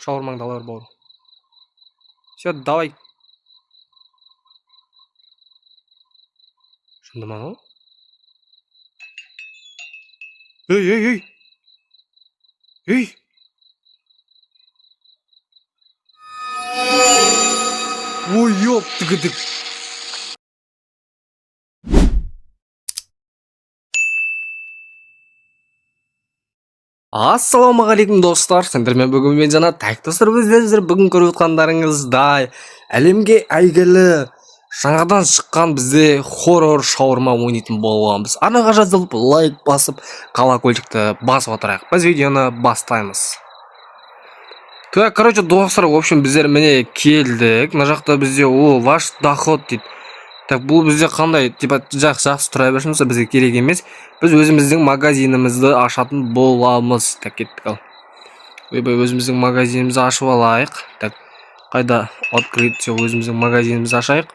Шаурмаңды ала бер, бауырым. Все, давай. Жынды ма анау? Ей, ей, ей, ей! Ой, ёптігідік! Ассалаумағалейкум, достар! Сендермен бүгін мен, Жанат. Так, достар, өздеріңіздер бүгін көріп отқандарыңыздай, әлемге әйгілі жаңадан шыққан бізде хоррор шаурма ойнайтын боламыз. Арнаға жазылып, лайк басып, колокольчикті басып отырайық. Біз видеоны бастаймыз. Так, короче, достар, в общем, біздер міне келдік. Мына жақта бізде «О, ваш доход» дейді. Так, бұл бізде қандай? Типа, жақсы, жақсы, тұра берсін, бізге керек емес. Біз өзіміздің магазинімізді ашатын боламыз. Так, кеттік. Ал, ойбай, өзіміздің магазинімізді ашып алайық. Так, қайда? Открыть. Все, өзіміздің магазинімізді ашайық.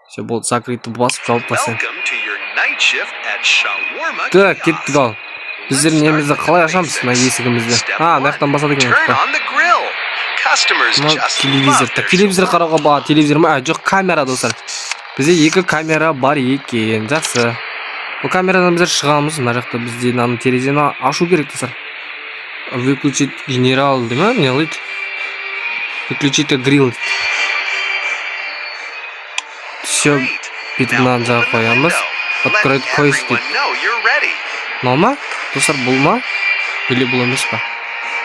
Все, болды, закрыть басып, жауып тастайық. Welcome to your night shift at Shawarma Так, Kiosk. кеттік. Ал, біздер немізді қалай ашамыз, мына есігімізді? А, мына жақтан басады екен. Turn on the grill. Customers Мына just телевизор. love Так, their телевизор қарауға болады. Телевизор ма? А, жоқ, камера. Достар, бізде екі камера бар екен. Жақсы, бұл камерадан біздер шығамыз. Мына жақта бізде мынаны, терезені ашу керек, достар. Выключить генерал дей ма, не дейді? Выключить гриль дейді. Все, Great. бүйтіп Now мынаны жағып open the қоямыз. window. Let Открыть кость everyone дейді. know you're ready. Мынау ма, достар, бұл ма или бұл емес па?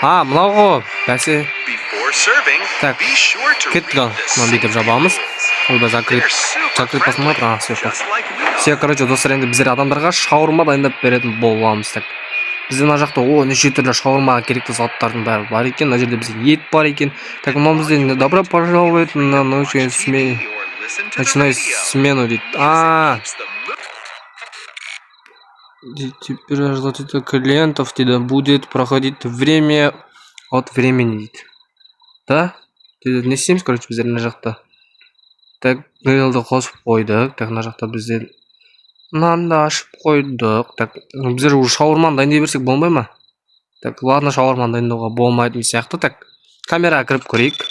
А, мынау ғой, бәсе. Before serving, Так, be sure to кеттік. Ал read the мынаны бүйтіп safety жабамыз. rules. Ойбай, закрыть. They're super Закрыть басылмай friendly, тұр. А, все. just like we are. Все, короче, достар, енді біздер адамдарға шаурма дайындап беретін боламыз. Так, бізде мына жақта, о, неше түрлі шаурмаға керекті заттардың бәрі бар екен. Мына жерде бізде ет бар екен. Так, мынау бізде «Добро пожаловать на ночную Watch смену, TV or listen to the ночной radio. смену» дейді. Music А, keeps the mood «Теперь ждать это клиентов», дейді, «будет проходить время от времени», дейді. Да, дейді. Не істейміз, короче, біздер мына жақта? Так, грилді қосып қойдық. Так, мына жақта біздер мынаны да ашып қойдық. Так, біздер уже шаурманы дайындай берсек болмай ма? Так, ладно, шаурманы дайындауға болмайтын сияқты. Так, камераға кіріп көрейік.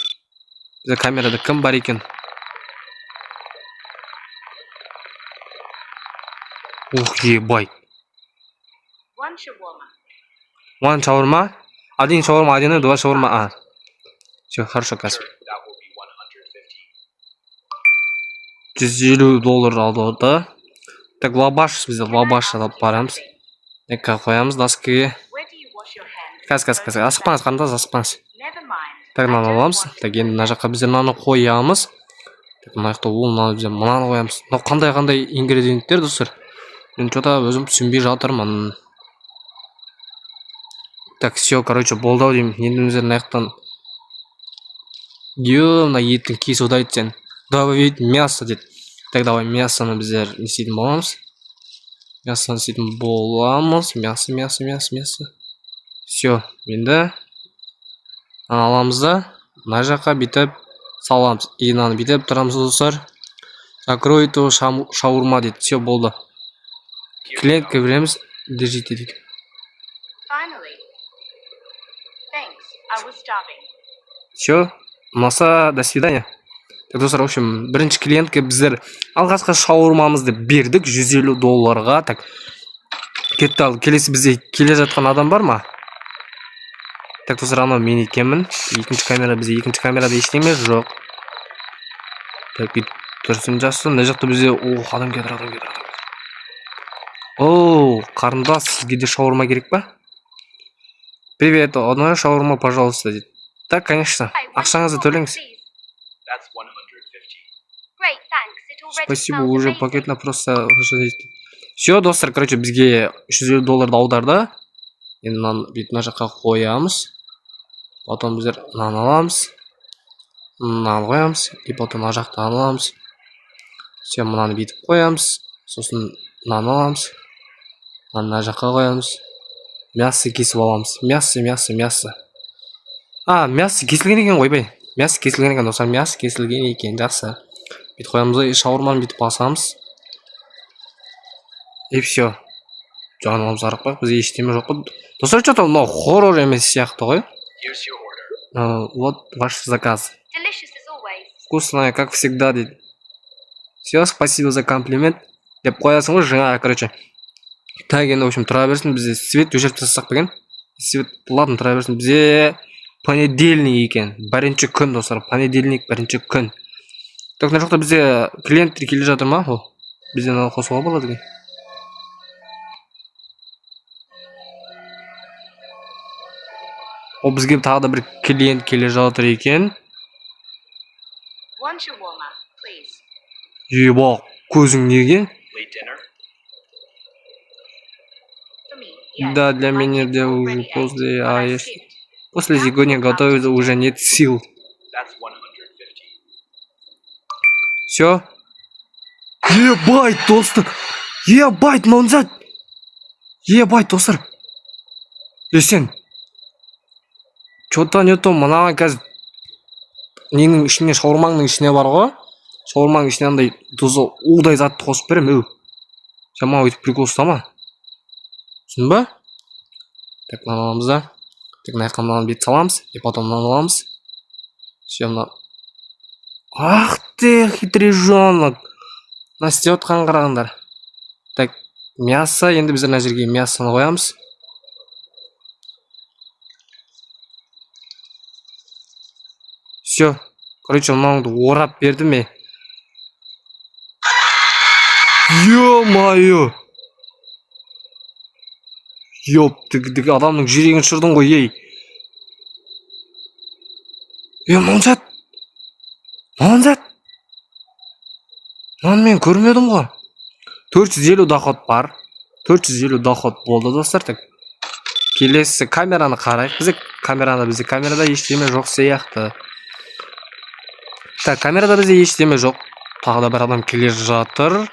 Бізде камерада кім бар екен? Ух, ебать! One shawarma. One шаурма. Один шаурма, один, два шаурма. А, все, хорошо. Қазір 150 доллар алды. Так, лаваш, бізде лаваш алып барамыз. Екі қоямыз доскаге. Where do you wash your hands? Қазір, қазір, қазір, асықпаңыз, қарындас, асықпаңыз. Never mind. Так, мынаны аламыз. Так, енді мына жаққа біздер мынаны қоямыз. Так, мына жақта ол, мынаны, біздер мынаны қоямыз. Мынау қандай, қандай ингредиенттер, достар? Мен че то өзім түсінбей жатырмын. Так, все, короче, болды ау деймін. Енді біздер мына жақтан, е, мына еттің кесуді айт сен. «Добавить мясо» дейді. Так, давай мясоны біздер не істейтін боламыз? Мясоны істейтін боламыз. Мясо, мясо, мясо, мясо. Все, енді мынаны аламыз да, мына жаққа бүйтіп саламыз. И мынаны бүйтіп тұрамыз, достар. «Закрой то шаурма» дейді. Все, болды, клиентке береміз. «Держите» дейді. Finally. Thanks. I was starving. Все, ұнаса, до свидания. Так, достар, в общем, бірінші клиентке біздер алғашқы шаурмамызды бердік 150 долларға. Так, кетті. Ал келесі бізде келе жатқан адам бар ма? Так, достар, анау мен екенмін. Екінші камера, бізде екінші камерада ештеңе жоқ. Так, бүйтіп тұрсын, жақсы. Мына жақта бізде, о, адам келе жатыр, адам келе жатыр, адам келе жатыр. О, қарындас, сізге де шаурма керек па? «Привет, одна шаурма, пожалуйста», дейді. Так, конечно. Hi, one Ақшаңызды shawarma, төлеңіз. please. Great, thanks. It already Спасибо, smells уже amazing. Пакетно просто. Все, достар, короче, бізге 350 долларды аударды. Енді мынаны бүйтіп мына жаққа қоямыз. Потом біздер мынаны аламыз, мынаны қоямыз и потом мына жақтан аламыз. Все, мынаны бүйтіп қоямыз. Сосын мынаны аламыз, мынаны мына жаққа қоямыз. Мясо кесіп аламыз. Мясо, мясо, мясо. А, мясо кесілген екен ғой. Ойбай, мясо кесілген екен, достар, мясо кесілген екен. Жақсы, бүйтіп қоямыз да, и шаурманы бүйтіп басамыз, и все. Жағын аламыз, қарап қояйық, бізде ештеме жоқ қой, достар. Че то мынау хоррор емес сияқты ғой. Вот ваш заказ. Delicious as always. Вкусная, как всегда, дейді. Все, спасибо за комплимент деп қоясың ғой жаңа, короче. Так, енді, в общем, тұра берсін, бізде свет өшіріп тастасақ па екен? Свет, ладно, тұра берсін. Бізде понедельник екен, бірінші күн, достар, понедельник, бірінші күн. Так, мына жақта бізде клиенттер келе жатыр ма? О, бізде мынаны қосуға болады екен. О, бізге тағы да бір клиент келе жатыр екен. One shawarma, please. Еба, көзің неге? Late dinner? For me, yes. Да, для My меня kids да уже already ate, после, but а I если skipped. после сегодня готовиться уже нет сил. That's 150. Все. Ебать, достар. Ебать, мынау. Ебать, достар. Е, сен. Чё-то не то, мынаған қазір ненің ішіне, шаурмаңның ішіне бар ғой. Шаурманың ішіне андай тұзы удай затты қосып беремін, өу. Сен маған өйтіп прикол ұстама. Түсіндің ба? Так, мынаны аламыз да. Так, мына жаққа мынаны бүйтіп саламыз. И потом мынаны аламыз. Все, мына. Ах ты, хитрый. Мына істеп отқан қарағандар. Так, мясо, енді біз мына жерге мясоны қоямыз. Все. Короче, мынауыңды орап бердім ме? Ё-моё! Ёп, тік адамның жүрегін ұшырдың ғой, ей. Е, мынау зат. Мынау зат. Мынаны мен көрмедім ғой. 450 доход бар. 450 доход болды, достар. Так. Келесі камераны қарайық. Бізде камераны, бізде камерада ештеме жоқ сияқты. Так, камерада бізде ештеме жоқ. Тағы да бір адам келе жатыр.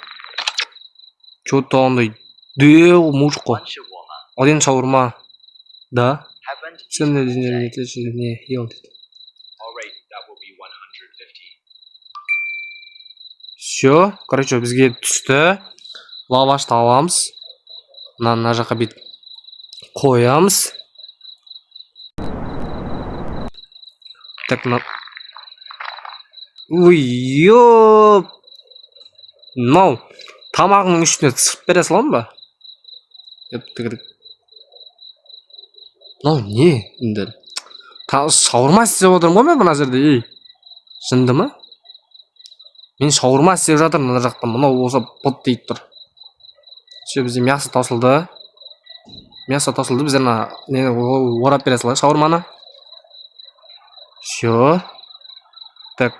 Чё-то андай дәу мужик қой. One shawarma. Один шаурма. Да. Haven't Сен eaten не all не day. не ел дейді. All right, that will be 150. Все, короче, бізге түсті. Лавашты аламыз. Мынаны мына жаққа бүйтіп қоямыз. Так, мына. Ой, ёп. Мынау тамағыңның үстіне сырт бере саламын ба? Еп, тігідік. Мынау не енді? Шаурма істеп отырмын ғой мен мына жерде, ей. Жынды ма? Мен шаурма істеп жатырмын мына жақта. Мынау болса быт дейді тұр. Все, бізде мясо таусылды. Мясо таусылды. Біздер мына нені орап бере салайық шаурманы. Все. Так.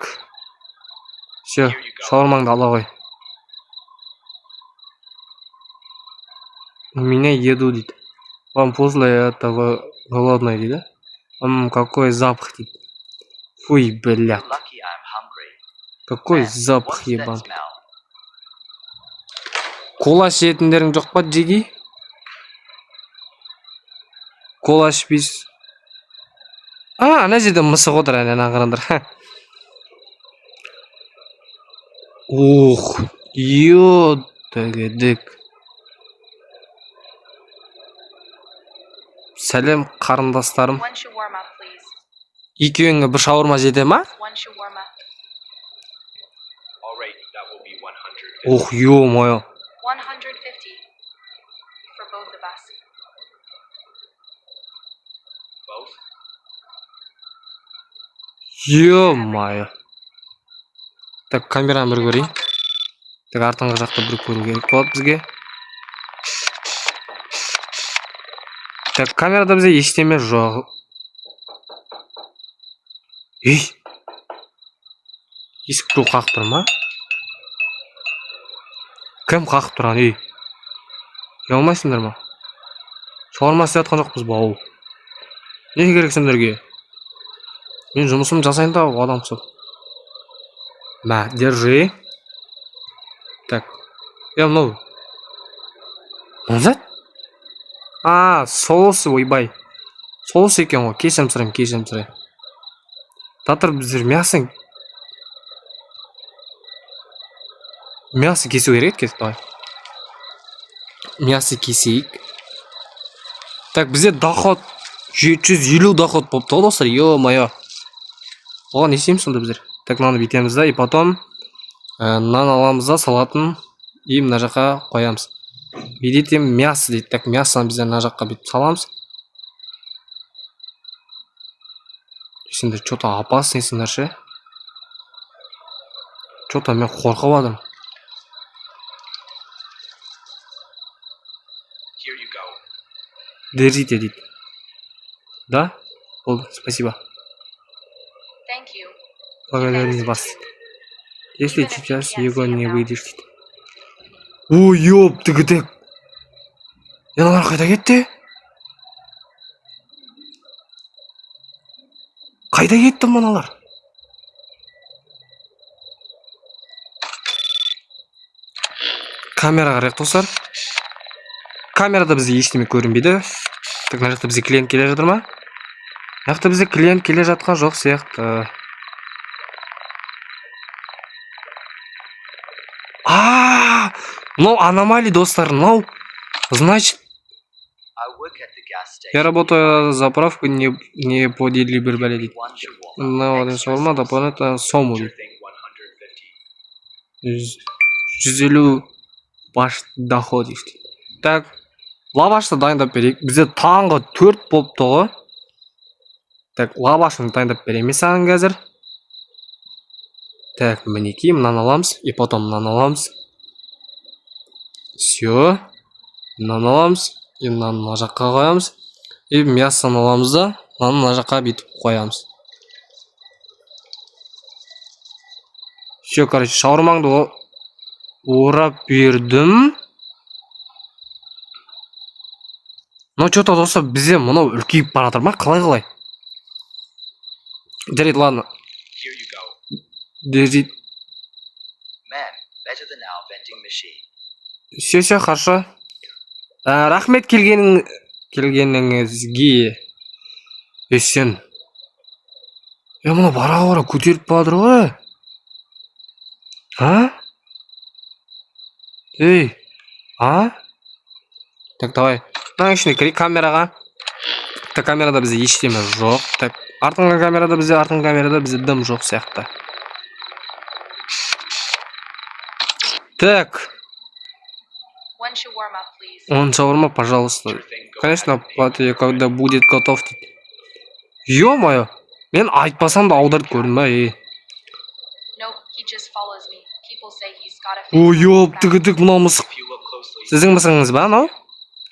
Все, шаурмаңды ала ғой. У меня еду дейді. Вам после этого голодный дейді. Какой запах дейді. Фуй, бля. Lucky I'm hungry. Какой Man, запах what's that ебан. smell? Кола ішетіндерің жоқ па, жеги? Кола ішпейсіз. А, ана жерде мысық отыр, әне, ана қараңдар. Ух, ё, Сәлем, қарындастарым. One shawarma, please. Екеуіңе бір шаурма жете ма? One shawarma. All right, that will be 150. Ох, ё-моё. 150. For both of us. Both? Ё-моё. Так, камераны бір көрейін. Так, артыңғы жақты бір көру керек болады бізге. Так, камерада бізде ештеме жоқ. Ей! Есік біреу қағып тұр ма? Кім қағып тұрған, ей? Ұялмайсыңдар ма? Шаурма істеп жатқан жоқпыз ба, ау? Не керек сендерге? Мен жұмысымды жасайын да, адам құсап. Мә, держи. Так. Е, мынау. Мынау зат? А, соус, ойбай. Соус екен ғой, кешірім сұраймын, кешірім сұраймын. Татыр, біздер мясо кесу керек еді, давай. Мясо кесейік. Так, бізде доход 750 доход болыпты ғой, достар, ё-моё. Оған не істейміз сонда біздер? Так, мынаны бүйтеміз да, и потом нан аламыз да, салатын, и мына жаққа қоямыз. Видите, мясо дейді. Так, мясоны біздер мына жаққа бүйтіп саламыз. Сендер че-то опасныйсыңдар ше. Че-то мен қорқып жатырмын. Here you go. Держите дейді. Да? Болды, спасибо. Thank you. Благодарю Thanks вас. to you. Если Even if you сейчас can't его see him не now. выйдешь дейді. Ой, ёптігідік. Аналар қайда кетті? Қайда кетті мыналар? Камераға қарайық, достар. Камерада бізде ештеме көрінбейді. Так, мына жақта бізде клиент келе жатыр ма? Мына жақта бізде клиент келе жатқан жоқ сияқты. А, мынау аномалия, достар, мынау. Значит, I work at the gas station. я работаю заправку не по бір бәле дейді. One shawarma. Мынау один extra шаурма, sauce. дополнительно сому Sure дейді. thing, 150. 150 баш доход дейді. Так, лавашты дайындап берейік. Бізде таңғы 4 болыпты ғой. Так, лавашын дайындап беремін мен саған қазір. Так, мінекей, мынаны аламыз, и потом мынаны аламыз. Все. Мынаны аламыз, и мынаны мына жаққа қоямыз. И мясоны аламыз да, мынаны мына жаққа бүйтіп қоямыз. Все, короче, шаурмаңды орап бердім. Ну, что-то, достар, бізде мынау үлкейіп бара жатыр ма? Қалай қалай? Жарайды, ладно. Here you go. Держи. Man, better than our vending machine. Все, все, хорошо. Рахмет келгеніңізге. Е, сен. Е, мынау бара бара көтеріп бара жатыр ғой. А? Ей, а? Так, давай. Мынаның ішіне кірейік камераға. Так, камерада бізде ештеме жоқ. Так, артыңғы камерада бізде, артыңғы камерада бізде дым жоқ сияқты. Так, One shawarma, please. Он шаурма, пожалуйста. Sure thing, go Конечно, ahead and pay оплата with ее, your когда credit. будет готов дейді. Ё-моё, мен айтпасам да аударып көрдім ба, ей. Nope, he just follows me. People say he's got a Ой, face like a rat. ёптігідік, мынау мысық. If you look closely, Сіздің мысығыңыз ба анау?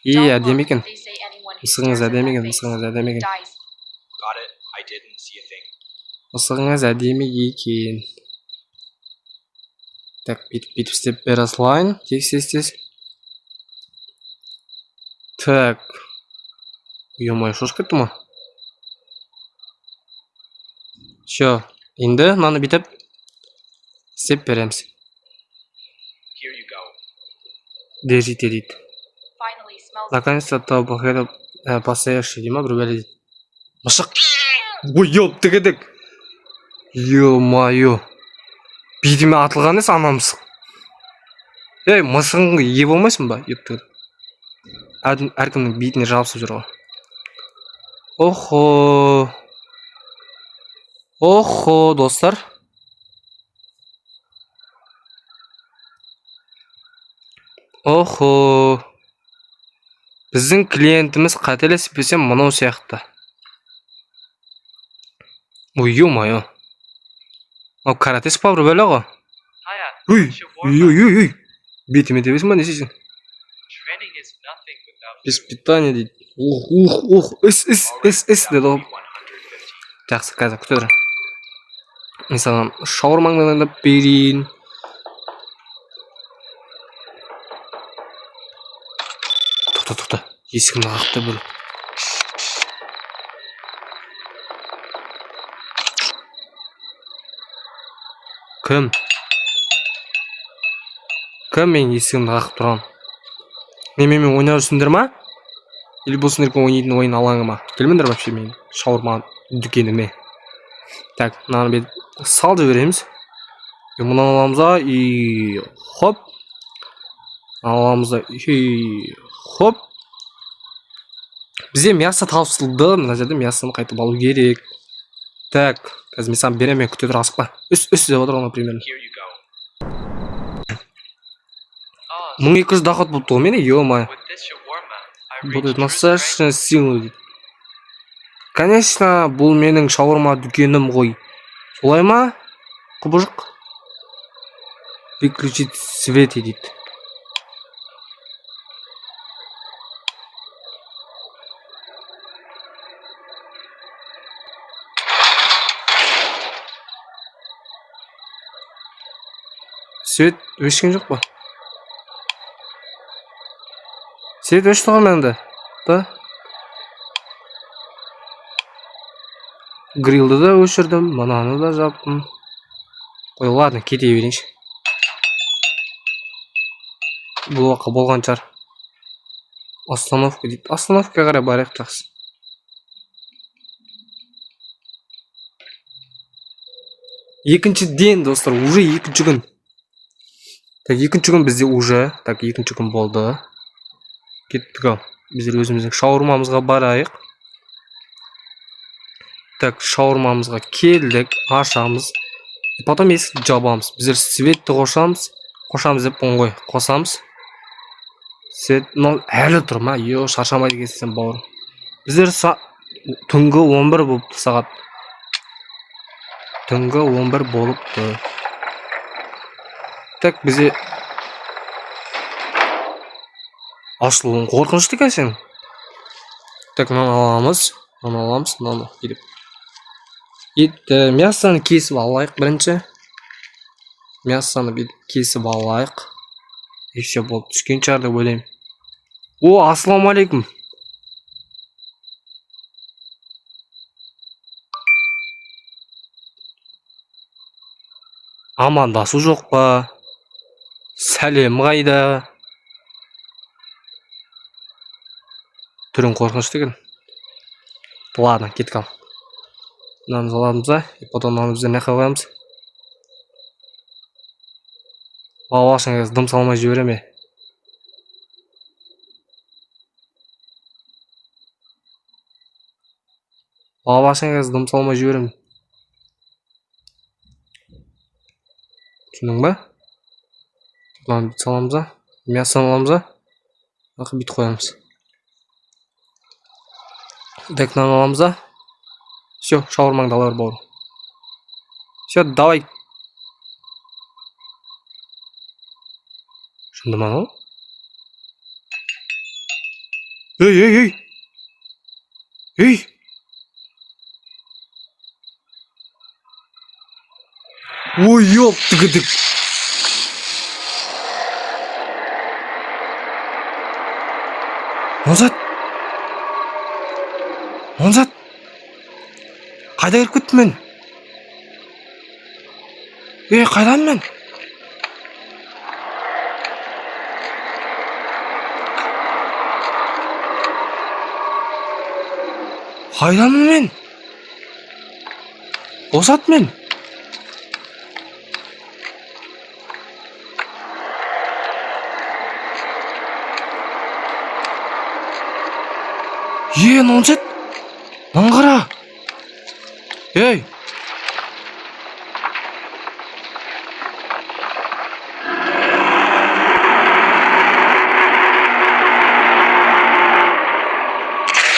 Е, Don't әдемі look. екен. They say anyone who Мысығыңыз stares at әдемі that екен, face мысығыңыз әдемі екен. dies. got it. I didn't see a thing. Мысығыңыз әдемі екен. Так, бүйтіп бүйтіп істеп бере салайын. Тез, тез, тез. Так. Ё-моё, шошып кеттім ғой. Все, енді мынаны бүйтіп істеп береміз. Here you go. Держите дейді. Finally smells Наконец-то то постоявший дей ма, бір бәле дейді. Мысық. Ой, ёптігідік. Ё-моё. Бетіме атылған емес ана мысық. Ей, мысығыңға ие болмайсың ба? Ёптігідік. Әркімнің бетіне жабысып жүр ғой. Охо. Охо, достар. Охо. Біздің клиентіміз, қателеспесем, мынау сияқты. Ой, ё-моё. Мынау каратист па, бір бәле ғой. Hiya. Ой, Shawarma. ой, ой, ой. Бетіме тебесің ба, не істейсің? Training is nothing without Без food. питания дейді. Ух, ух, ух, іс, іс, All right, іс, іс that деді will ғой. be 150. Жақсы, қазір күте тұр. Мен саған шаурмаңды дайындап берейін. Тоқта, тоқта. Есігімді қағып бір. Кім? Кім менің есігімді қағып тұрған? Не, менімен ойнап жүрсіңдер ма? Или бұл сендердің ойнайтын ойын алаңы ма? Келмеңдер вообще менің шаурма дүкеніме. Так, мынаны бүйтіп салып жібереміз. И мынаны аламыз да, и хоп. Мынаны аламыз да, и хоп. Бізде мясо таусылды, мына жерде мясоны қайтып алу керек. Так, қазір мен саған беремін, күте тұр, асықпа. Үс, үс деп отыр ғой, примерно. Here you go. Oh, 1200 доход болыпты ғой менде, ё-моё. with this shawarma, I reach Будет true strength. достаточно силу дейді. Конечно, бұл менің шаурма дүкенім ғой. Солай ма? Құбыжық. Выключить свет дейді. Свет өшкен жоқ па? Свет өшті ғой менде. Да? Грилді да өшірдім, мынаны да жаптым. Ой, ладно, кете берейінші. Бұл уақыт болған шығар. Остановка дейді. Остановкаға қарай барайық, жақсы. Екінші день, достар, уже екінші күн. Так, екінші күн бізде уже. Так, екінші күн болды. Кеттік ал. Біздер өзіміздің шаурмамызға барайық. Так, шаурмамызға келдік, ашамыз. И потом есікті жабамыз. Біздер светті қошамыз. Қошамыз деп ғой, қосамыз. Свет, мынау әлі тұр ма? Йо, шаршамайды екенсің сен, бауырым. Біздер түнгі 11 болыпты сағат. Түнгі 11 болыпты. Так, бізде ашылуың қорқынышты екен сенің. Так, мынаны аламыз, мынаны аламыз, мынаны бүйтіп. Етті, мясоны кесіп алайық бірінші. Мясоны бүйтіп кесіп алайық. И все, болып түскен шығар деп ойлаймын. О, ассалаумағалейкум. Амандасу жоқ па? Сәлем қайда? Түрің қорқынышты екен. Ладно, кеттік ал. Мынаны саламыз да, и потом мынаны біздер мына жаққа қоямыз. Алашың қазір дым салмай жібере ме? Алашың қазір дым салмай жіберемін. Түсіндің ба? Мынаны бүйтіп саламыз да, мясоны аламыз да, мына жаққа бүйтіп қоямыз. Так, мынаны аламыз да. Все, шаурмаңды ала бер, бауырым. Все, давай. Шынды ма анау? Ей, ей, ей! Ей! Ой, ёптігідік! Назат! Назат! Қайда кіріп кеттім мен? Ей, қайдан мен? Қайдамын мен? Босат мен. Е, Нонсет! Мынаны қара! Ей!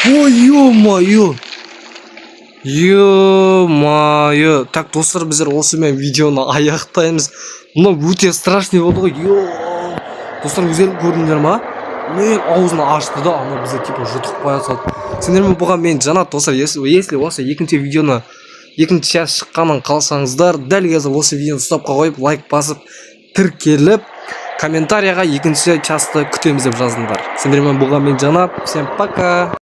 Ой, ё-моё! Ё-моё! Так, достар, біздер осымен видеоны аяқтаймыз. Мынау өте страшный болды ғой. Ё! Достар, өздерің көрдіңдер ма? Мен аузын ашты да, ана бізді типа жұтып қоя салды. Сендермен болған мен Жанат, достар, если осы екінші видеоны, екінші часть шыққанын қалсаңыздар, дәл қазір осы видеоны стопқа қойып, лайк басып, тіркеліп, комментарияға екінші частьты күтеміз деп жазыңдар. Сендермен болған мен Жанат. Всем пока.